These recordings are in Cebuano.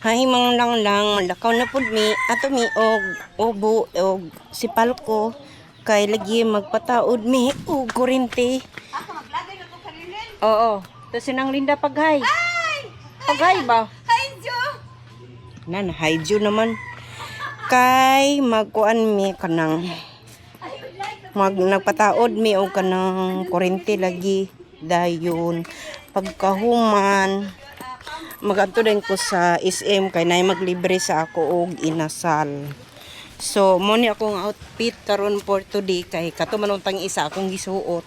Hi, mga lang lang, lakaw na pud mi ato mi og ubo og sipalko kay lagi magpataod mi og kurente. Oo. To sinang Linda, paghay. Paghay ba? Hi, Jo! Nan, hi Jo naman. Kay magkuan mi kanang nagpataod mi og kanang kurente lagi dayon pagkahuman magadto din ko sa SM kay nay maglibre sa ako og inasal. So, mo ni akong outfit karon for today kay kato man untang isa akong gisuot.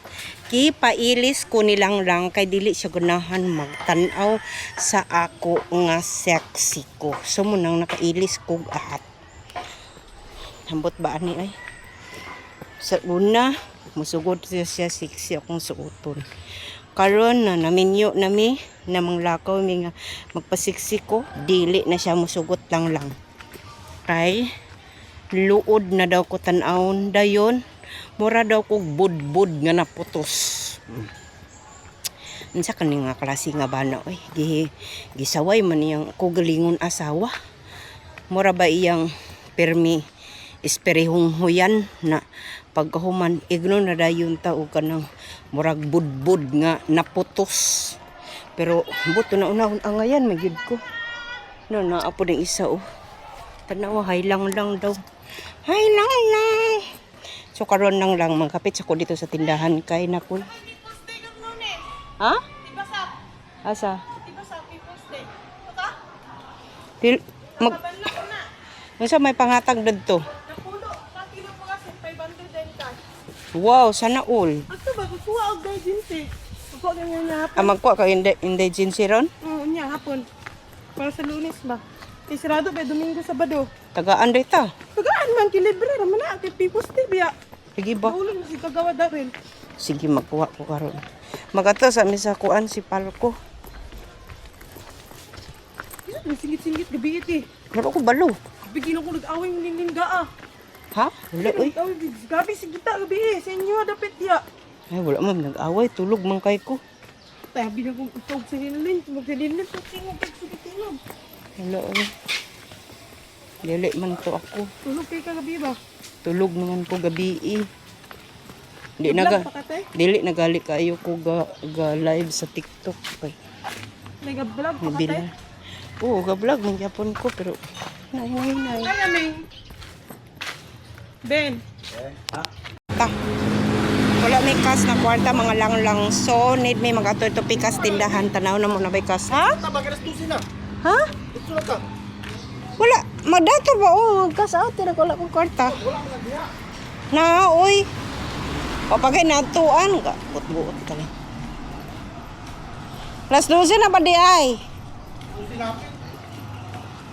Ki pailis ko nilang lang kay dili siya ganahan magtan-aw sa ako nga sexy ko. So mo nang nakailis kog ahat. Hambot ba ani ay? Sa una, musugod siya siya sexy akong suoton. Karon na naminyo nami na manglakaw mi nga magpasiksi ko, dili na siya musugot lang lang. Kay luod na daw ko tan-awon dayon, mura daw kog budbud nga naputos. Unsa kani nga klase nga bana oy, gisaway man niyang kugalingon asawa. Mura ba iyang permi esperihong huyan na pagkahuman igno na dayon ta og kanang murag budbud nga naputos. Pero buto na unahon angayan man gyud ko. No, naa po ng isa oh. Tanawa, hay lang lang daw. Hay lang lang. So karon lang lang magkapit sa ko dito sa tindahan kay nakul. Ha? Asa? Til mag Unsa may pangatag didto? Napulo, sa kilo po kasi, 500 din cash. Wow, sana all. Ato ba, kukuha og emergency. Kukuha ganyan na hapon. Ah, magkuha ka indigency ron? Oo, niya, hapon. Para sa Lunes ba? Kay sarado ba, Domingo, Sabado. Tagaan rita. Tagaan man, kilibre raman na, kay People's Day biya. Sige ba? Maulog na si kagawa dahil. Sige, magkuha ko karon. Magato sa mi sa kuan si Palko. Isa, singit-singit, gabi iti. Wala ko balo. Bigyan ko nag-away ng lingga ah. Ha? Wala oy. Nag-away, gabi si kita, gabi eh. Sa inyo, dapat diya. Ay, wala man nag-away, tulog man kay ko. Tayo, bilang kong utog sa hinlin. Magsilinlin, tingog, tingog. Wala oy. Dili man to ako. Tulog kay kagabi ba? Tulog naman ko gabi eh. Di Vlog naga pa ka, te? dili nagali kayo ko ga live sa TikTok kay Nag-vlog pa ka, te? mabila. Oo, ga vlog man gyapon ko pero nay nay nay. Ay, aming. Ben. Ta. Wala may cash na kwarta mga langlang. So need may mga to pikas tindahan tanaw na mo na may cash, ha? Ha? Wala, madato ba oh, mag-cash out tira ko wala kong kwarta. Na oy. O pagay natuan ka, buot-buot ka na. Las 12 na ba di ay?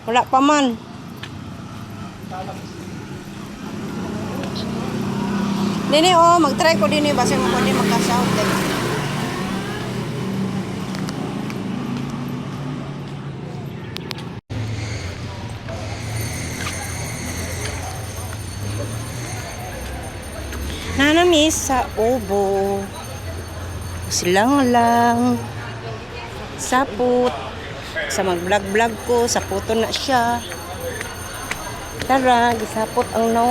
Wala pa man. Dini oh, mag-try ko dini basta mo pwede mag-cash out din. Nanami sa ubo. Silang lang. Sapot. Sa mag-vlog-vlog ko, saputo na siya. Tara, gisapot ang no.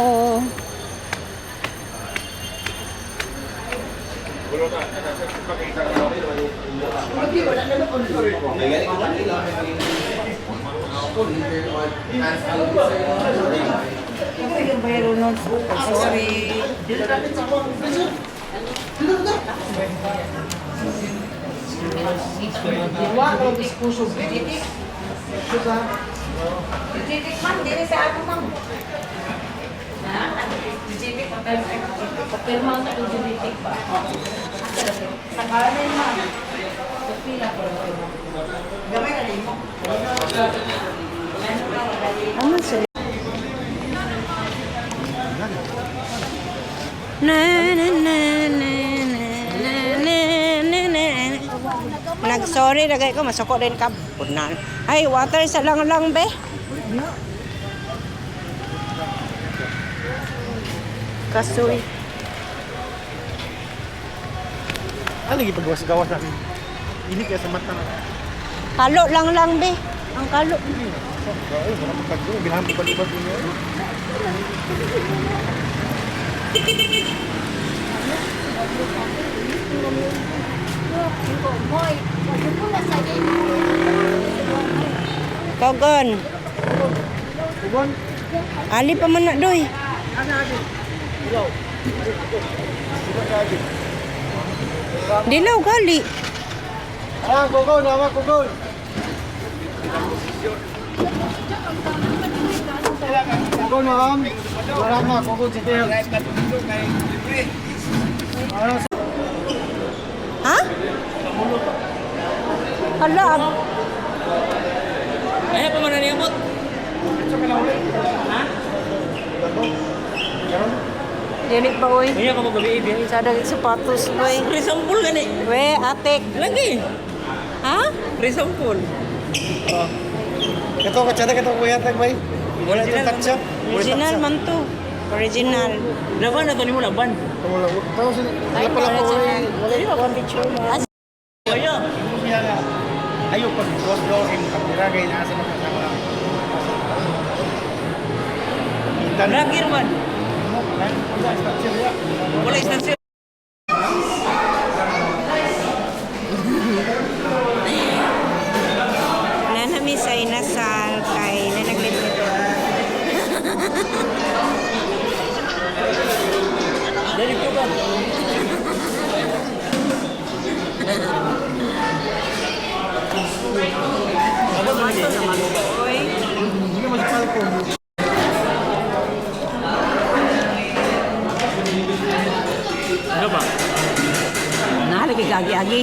Ano sila? Na na na na na na na na. Nag-sorry na ko, masuko din ka. Punan. Ay, water sa lang lang, be. Kasoy. Ano lagi paggawas-gawas namin? Ini kaya sa mata na. Kalo lang lang, be. Ang kalo. Ay, wala magkagyo. Bilhan pa ba niya? Kogon. Ugon. Ali pa man na doy. Dilaw gali. Ah, kugon, ama kugon. Kugon, ma'am. Wala na, kugon si Teo. Ha? Hala. Ay, pa man na niyamot. Dili pa oy. Kaya ka mo gabi biyahe. Sada sapatos boy. Resampul gani. We atik. Lagi. Ha? Resampul. Kato ka tsada kato kuya tag bay. Wala ito taksya. Original man to. Original. Laban na to nimo laban. Wala wala wala pala ko. Wala picture mo. Kaya. Ayo pag cross door kay kapira kay nasa na kasama. Lagi man. Wala istansya. Nanami sa inasal kay nanaglipit. Dali ko ba? Oy. Hindi mo sa ko. Ano ba? Nalagi gagi-agi.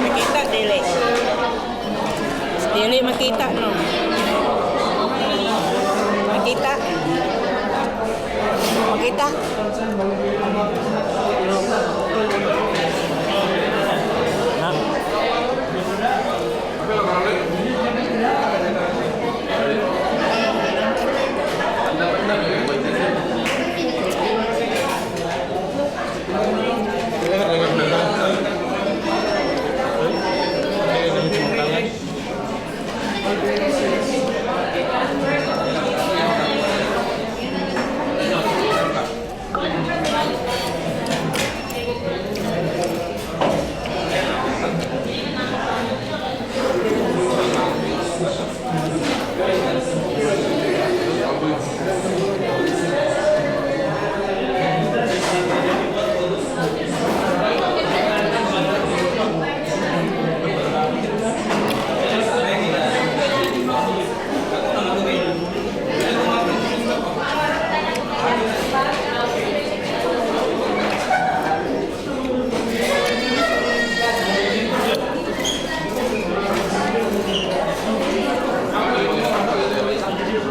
Makita dili. Dili makita no. Makita. Makita.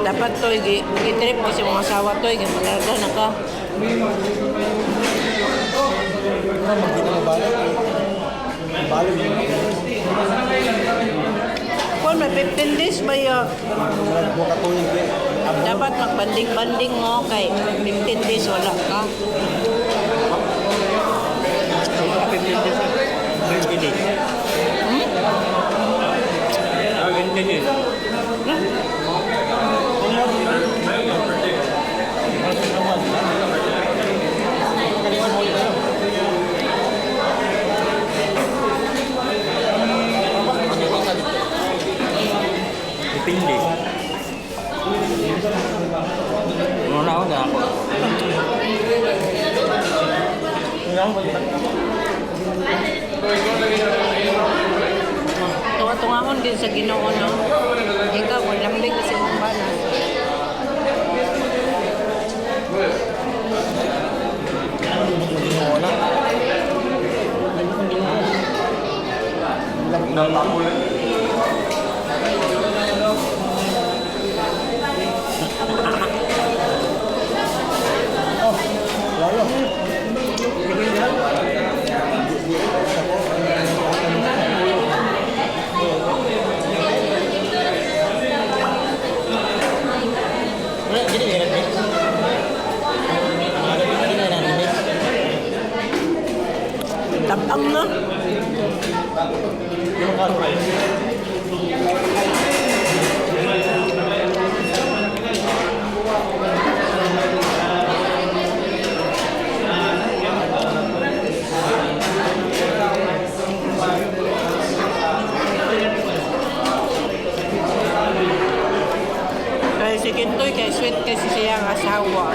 Dapat to gi-trip mo sa mga asawa to, gi malarga na ka. Magkita mo balik. Balik. Kung may 15 days ba yun? Mo katuig. Dapat magbanding-banding mo kay 15 days wala ka. Hmm? Depende. Wala ako na ako. Tunga-tungangon din sa Ginoo no. Ikaw kung lambing kasi mong bana. Ang na. Kay si Kintoy, kay sweet kasi siyang asawa.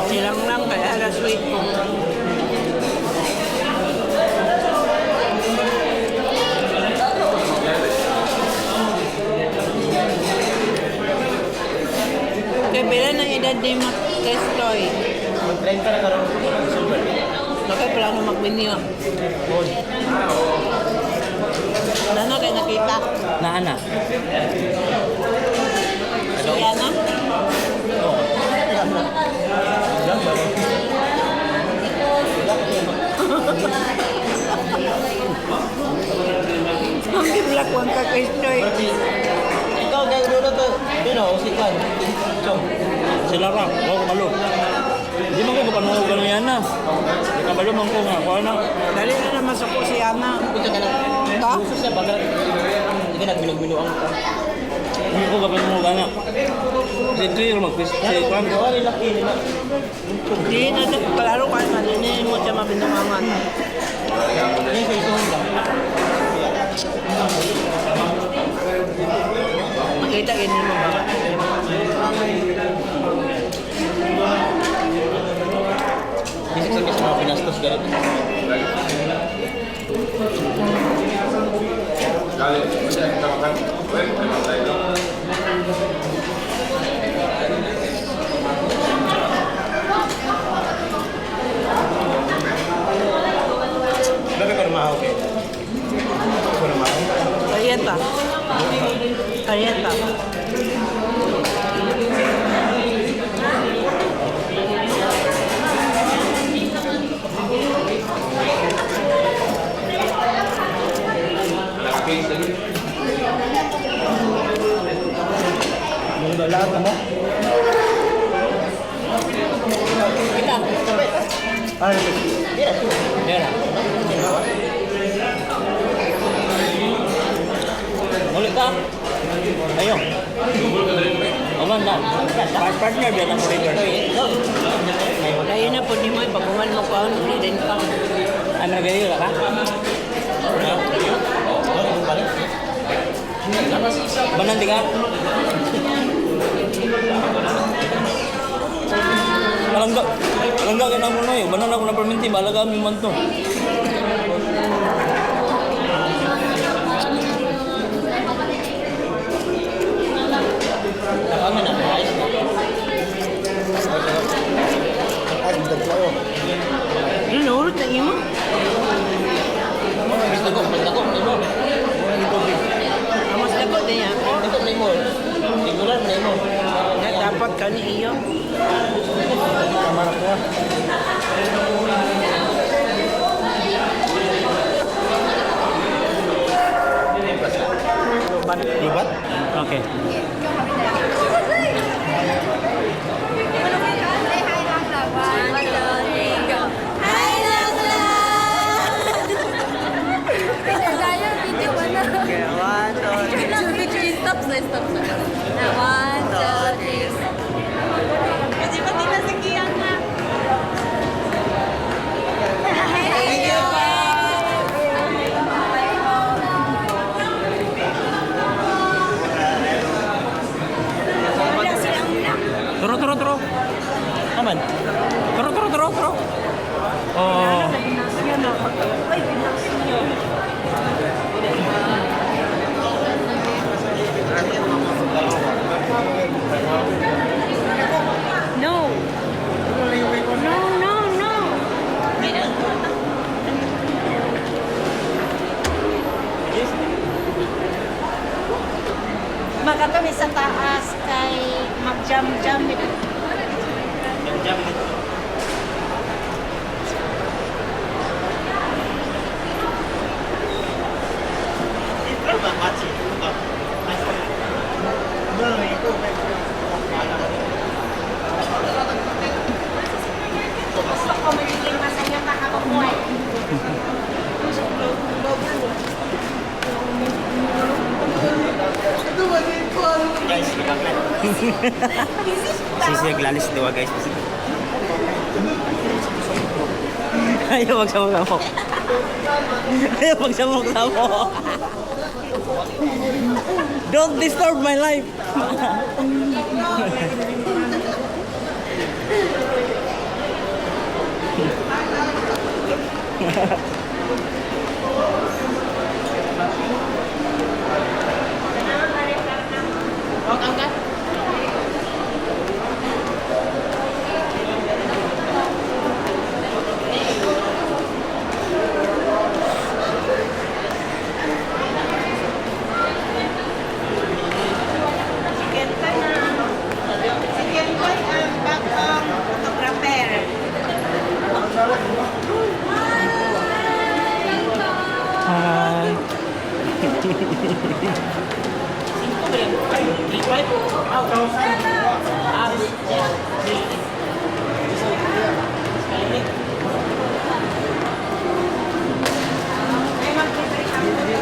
Silang lang kaya ala sweet ko. Kay pila ng edad ni Testoy? Mag-30 na karon. Super. Nakay plano magbinyo. Ano kay nakita? Naa na. Siya na? Ang giblak wang ka Testoy. Ikaw kay dulo to. Yun oh, si Kwan. Chong. Sila ra, wa ko kabalo. Di man ko kapanuog ganun yan na. Di kabalo man ko nga kuha na. Dali na naman sa ko si Ana. Ito ka na. Ka? Gusto siya baga. Hindi nagbilog-bilog ang ka. Hindi ko kapanuog ana. Si Tuyo mag si Kwan. Gawa nila nila. Di na siya, klaro ka na, di mo siya mabinungangan. Hindi sa isuhon ba? Makita gini mo ba? Bisik sa kasi mga pinastos ganito. Bakit ka rumahaw kayo? Ako rumahaw? Karieta. Karieta. Mga lahat mo? Kita. Ay, Dera. Muli ka. Ayo. Aman na. Partner biya na mo river. Dahil na po ni mo, pag mo ka, hindi rin ka. Ano gayo ka? Ha? Banan di ka? Palangga. Palangga ka na mo na yun. Banan ako na perminti. Balaga mi man to. Nakama na, ayos na. Ayos, magdagpo. Ano, urot na imo? Mas lago, mas lago, mas lago. Amos na ko, din ako. Ito na mo. Regular na mo. Na dapat ka ni iyo. Libat? Okay. One, two, three, go. Hi, Lola! Tayo, video mo na. Okay, one, two, three. Picture, picture. Stop na, stop na. One, two, three. Hindi ba di na si Kiana? Thank you! Turo, turo, turo. Aman. Turo, turo, turo, turo. Oh. No. No, no, no. Magkakami sa taas kay mag-jam-jam. Ito ba, match? Sisi naglalis diwa, guys. Ayaw magsamok-samok. Ayaw magsamok-samok. Don't disturb my life. Si Kentoy na. Si Kentoy ang bagong photographer. Hi.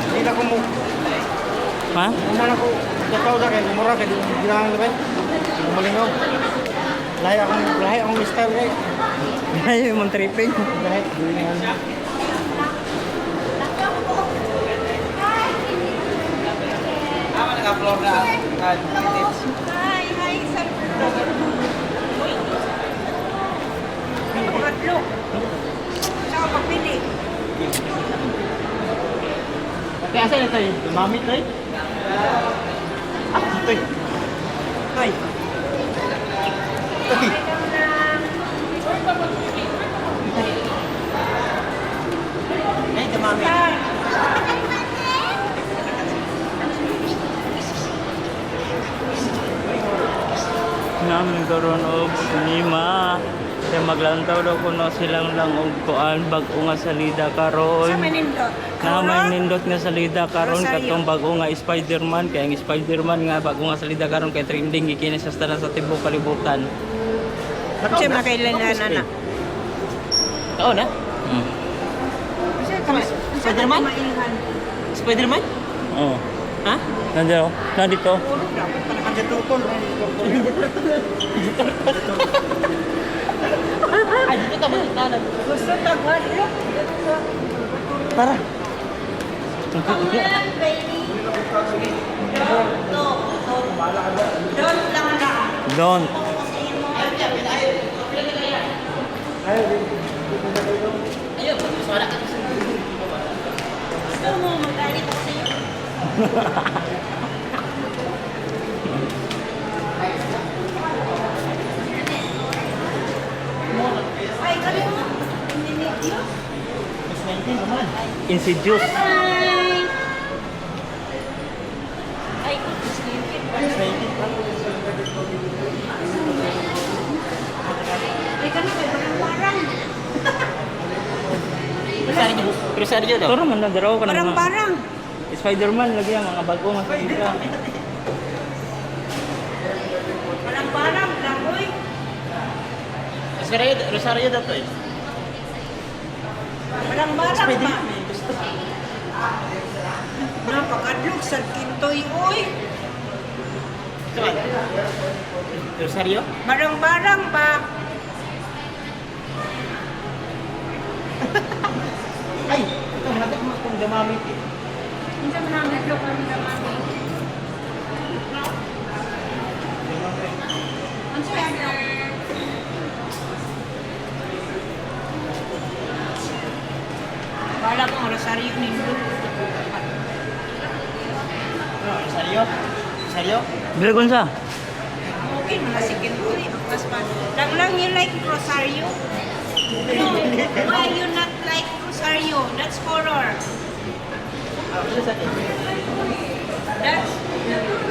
Hindi na ko mo. Ha? Uma na ko. Kataw na kay mura kay ginang ba? Malingaw. Lahi akong style kay. Ayaw mong tripping. Lahi dili na. Hi, hi, sir. Pangatlo. Saka pagpili. Kaya saan ito eh? Mami tay. Ah, tay. Tay. Tay. Ay, dumami. Namin karon og sinima. Kaya maglantaw daw kuno silang lang og kuan bag-o nga salida karon. Sa manindot. Na may nindot nga salida karon Rosario. katong bag-o nga Spider-Man kay ang Spider-Man nga bag-o nga salida karon kay trending gikini sa tanan sa tibuok kalibutan. Siya makailan na na. Oo na. Spider-Man? Spider-Man? Oo. Ha? Nandiyo, nandito. Ay, dito ka makita na. Gusto tagwan. Look. Tara. Come on, baby. Don't, don't. Don't lang lang. Don't. Ayun, wala ka. Gusto mo magalit ako sa'yo? Ay, kali mo. Hindi Insidious. Hi! Ay, Ay, kami kay parang-parang. Rosario daw. Turo man na daraw ka ng mga Parang-parang. Spider-Man lagi ang mga bag-o nga salida. Parang-parang lang, oy. Rosario, Rosario daw to eh. Parang-parang ba? Napakadlok sa kintoy, oy. Rosario? Barang-barang ba? Ay, ito malapit mo akong gamamit eh. Hindi man namin kami na mami. Ang saya Wala kong rosaryo nindo. Rosario? Rosario? Dragon sa. Okay, mga sige ko eh. Mas pa. Lang lang you like rosaryo? No, why you not like rosaryo? That's horror.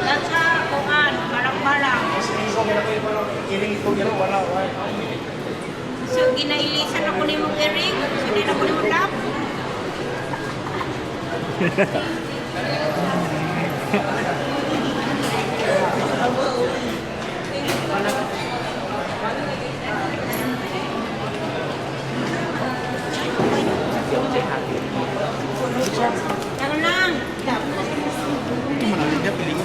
That's a kuan, barang-barang. Ko meron ko yung iring ko pero wala wala. So, ginailisan ako ni mong earring. So, di na ako ni mong lap. Lang lang. Hindi mo na rin piling.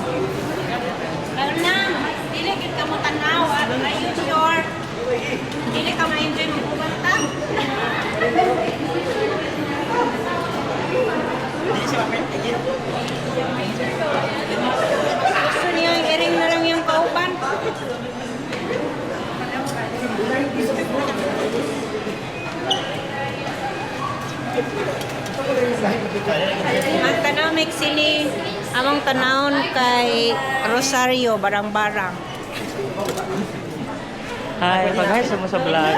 Lang lang. Ang tanaw may sini, among tanawon kay Rosario barang-barang. Hi, pag-hi sa mo sa vlog.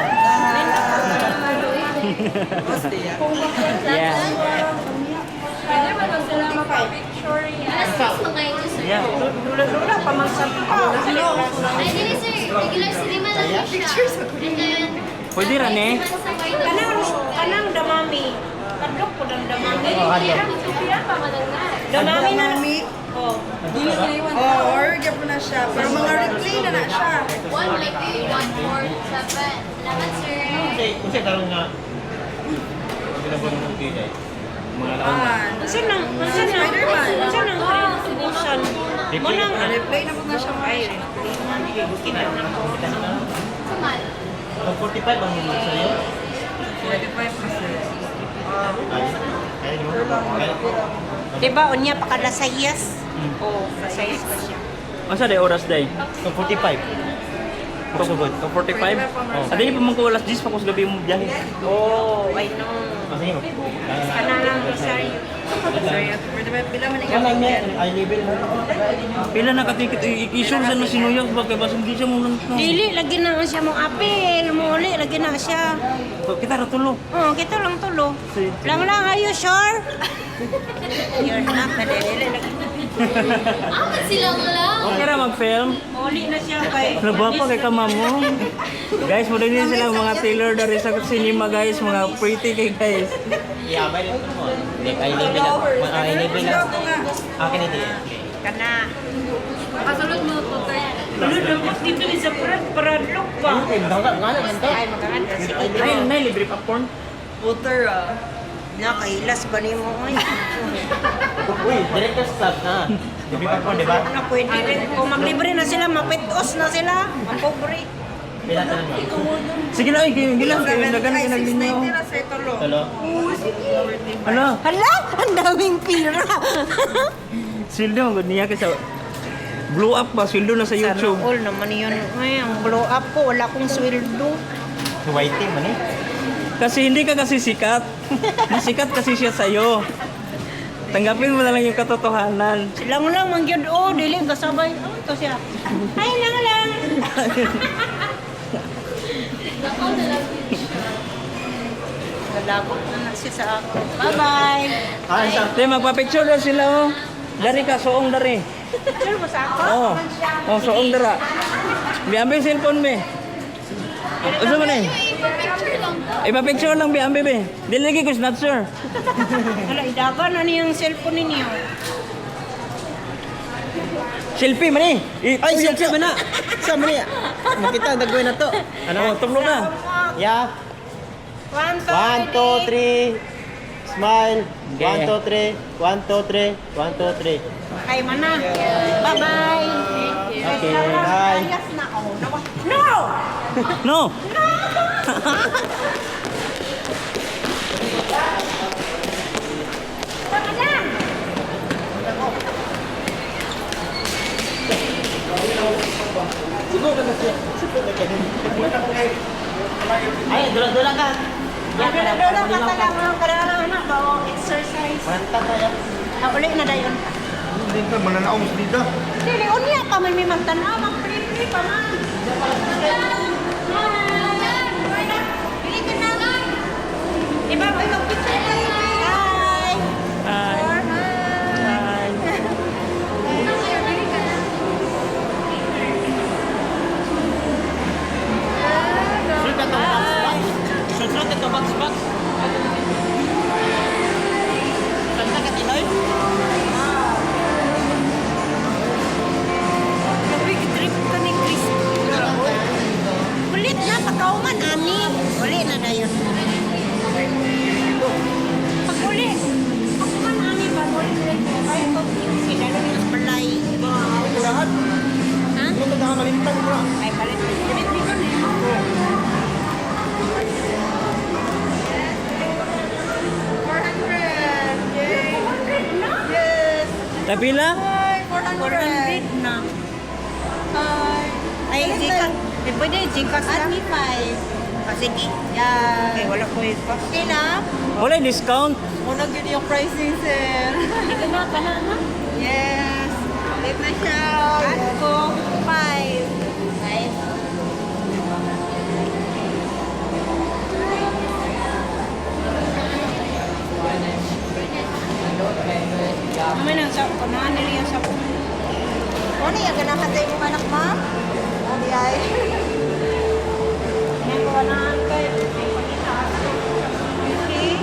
Yeah. Pwede ba daw sila mapapicture niya? Alas 6 mga ito, sir. Yeah. Lula pa man sa Ay, dili, sir. Regular cinema lang siya. And then, Pwede ra ni. sa white. Kanang kanang damami. Kadlok ko ng damami. Pira pa man ang na. Damami na. Oh. Oh, or gyapon na siya. Pero mga replay na na siya. 1 like 1, 4, 7. Salamat, sir. Kasi karon nga. Ginagawa ng kilay. Mga laon. Unsa nang unsa nang Spider-Man. Unsa nang tubusan? Mo nang Replay na po na siya. Ay, Sumal. Pag 45 ang sa'yo? 45 kasi. Ay, no? Diba unya pa kada sayas? Oh, sayas pa siya. Asa day oras day? Pag 45. Pagsugod. 45? Oh. Adi pa man ko alas 10 pa ko sa gabi mo biyahe. Oh, I know. Kasi mo. Kanang lang Rosario. Sorry, pwede ba pila man Yan lang niya. Ay, level mo. Pila na ka-ticket i-issue sa na sinuyang ba kay basong di siya mo nang. Dili lagi na siya mong apil, mo uli lagi na siya. Kita ra tulo. Oh, kita lang tulo. Sige. Lang lang, are you sure? You're not, dili lagi. Ah, silang lang. Okay ra mag-film. Uli na siya kay. Nagwapa kay ka mamo. Guys, mo din sila mga tailor dari sa cinema guys, mga pretty kay guys. Iyabay lang ito mo. Ay, level lang. Ay, level lang. Akin ito. Kana. Kasulod mo to, sir. Ano dapat dito sa parad paradlok pa. Ay, mga Ay, maganda sige. Ay, nay libre popcorn. Water ah. Nakailas ba ni mo ay? Uy, director's club na. Libre popcorn, di ba? Ano pwede rin. Kung maglibre na sila, mapitos na sila. Ang pobre. Pila ka naman. Sige na, ay, kayo gilang kayo dagan Ay, kay naglinyo. 690 na sir, tulo. Tulo. Ano? Hala, ang daming pira. Sweldo gud niya kay sa blow up ba sweldo na sa YouTube. Sana all naman yun. Ay, ang blow up ko, wala akong sweldo. Si Whitey man eh. Kasi hindi ka kasi sikat. Masikat kasi siya sa'yo. Tanggapin mo na lang yung katotohanan. Silang lang, mangyod, oh, dili, kasabay. Oh, ito siya. Ay, lang lang. Nakaw na lang yun siya. Nalabot na na siya sa ako. Bye-bye. Ah, isa. Te, magpa-picture na sila oh. Dari ka, suong dari. Picture mo sa ako? Oo. Oh, suong dara. Bi ambi cellphone me. Unsa man eh? Ipapicture lang po. Ipa-picture lang bi ambi be. Dili lagi ko snatcher. Hala, idagan na niyang cellphone ninyo. Selfie man eh. Ay, Selfie man na. Sa man niya. Makita dagway na to. Ano? Oh, tumlo na. Yeah. One, two, 1, 2, three. 3. Smile. Okay. 1, 2, 3. 1, 2, 3. 1, 2, 3. Kay mana. Bye-bye. Okay, bye. Ayas na. Oh, no. No! No. Tama na! Ay, dula-dula ka. Dula ka talaga kailangan na ba exercise. Manta ka yan. Ah, uli na dayon ka. Hindi ka, mananaong sa dito. Dili unya pa man may magtan-aw, mag-free pa man. Dili ka na. Di ba, may mag-picture tayo. Hi. Hi. Hi. Sulod na itong box box. Sulod na itong box box. Saan ka katinoy? Grabe, trip ka ni Chris. Ulit na, pagkauman, ani. Uli na dayon. Pag uli, pagkuman, ani, pag uli. Ay, pag sila na yung balay. Kurahan. Ha? Ano ka malintang mo? Ay, palit. Palit dito na yun. 400. Yay. Yes. Tapila? Hi, 400. 400 na. Hi. Ay, Gcash. Eh, pwede Gcash Add na. me 5. Ah, sige. Yeah. Okay, wala ko yung cost. Okay na? Wala discount. Muna gyud yung pricing, sir. Yes. Late na siya. At ko, 5. 5. Naman ang sa kunahan nila yung sa Ano yung ganahan tayo mong anak, ma'am? Adi ay. Kunahan kayo. May pakita. Okay. Sige.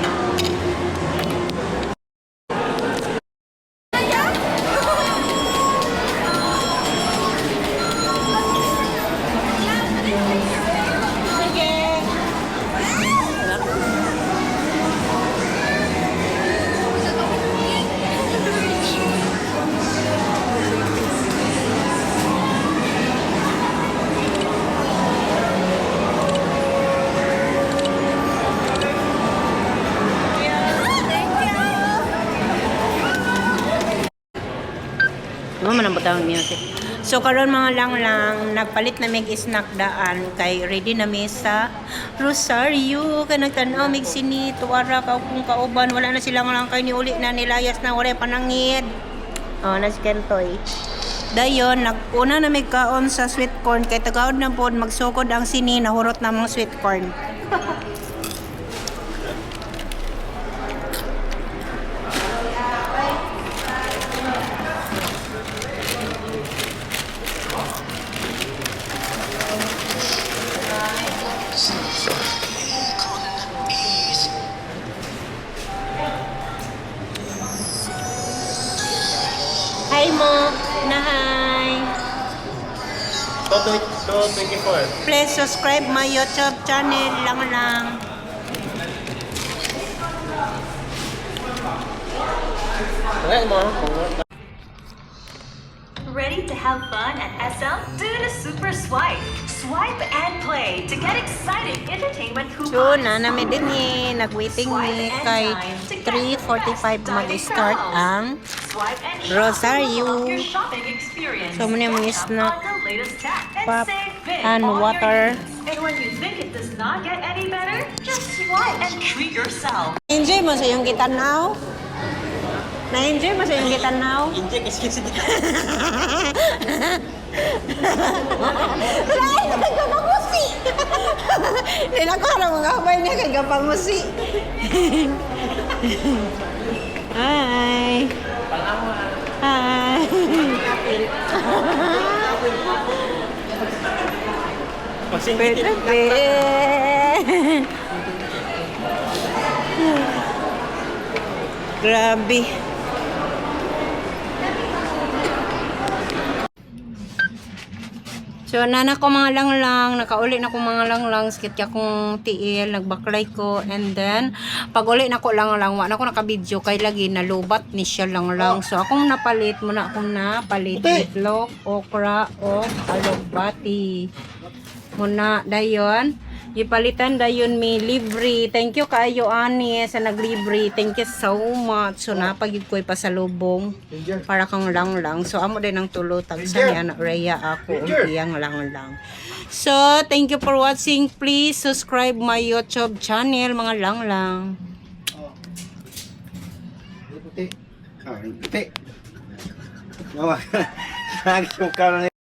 Mo man ang butang music. So karon mga langlang, nagpalit na mig snack daan kay ready na mi sa Rosario kay nagtan-aw mig sini tuara ka kung kauban wala na sila lang kay niuli na nilayas na wala panangid. Oh, na si Kentoy. Dayon, naguna na mig kaon sa sweet corn kay tagaod na pod magsukod ang sini nahurot na mong sweet corn. Hi mo, na hi. 224. Please subscribe my YouTube channel lang lang. Ready to have fun at SM? Do the super swipe. Swipe and play to get exciting entertainment coupons. So, na nami din eh. Nag-waiting ni Swipe and kay dine to get the 3:45 best dining mag-start promos. ang Swipe and shop Rosario. to level up your shopping experience. So, muna yung mga Catch up snack, on the latest tech and pop, save big and on your water. needs. And when you think it does not get any better, just swipe and treat yourself. Enjoy mo sa iyong gitanaw? Na-enjoy mo sa iyong gitanaw? Hindi kasi kasi Wala ay nagkapangusi! Hindi na ko alam mga abay niya kay kapangusi. Hi! Hi! Pagsingkit. Pwede. Grabe. So, nana ko mga langlang, nakauli na ko mga langlang, sakit ka kong tiil, nagbaklay ko, and then, pag uli na ko langlang, wa na ko nakabidyo, kay lagi nalubat ni siya langlang. So, akong napalit, muna akong napalit, itlog, okra, o alugbati. Muna, dayon. Gipalitan dayon mi libre. Thank you kaayo ani sa naglibre. Thank you so much. So napagid ko'y pasalubong para kang langlang. So amo din ang tulo tagsa ni Ana Rhea ako ug iyang langlang. So thank you for watching. Please subscribe my YouTube channel mga langlang. Puti. Ah, puti. Nawa. Lagi yung karon.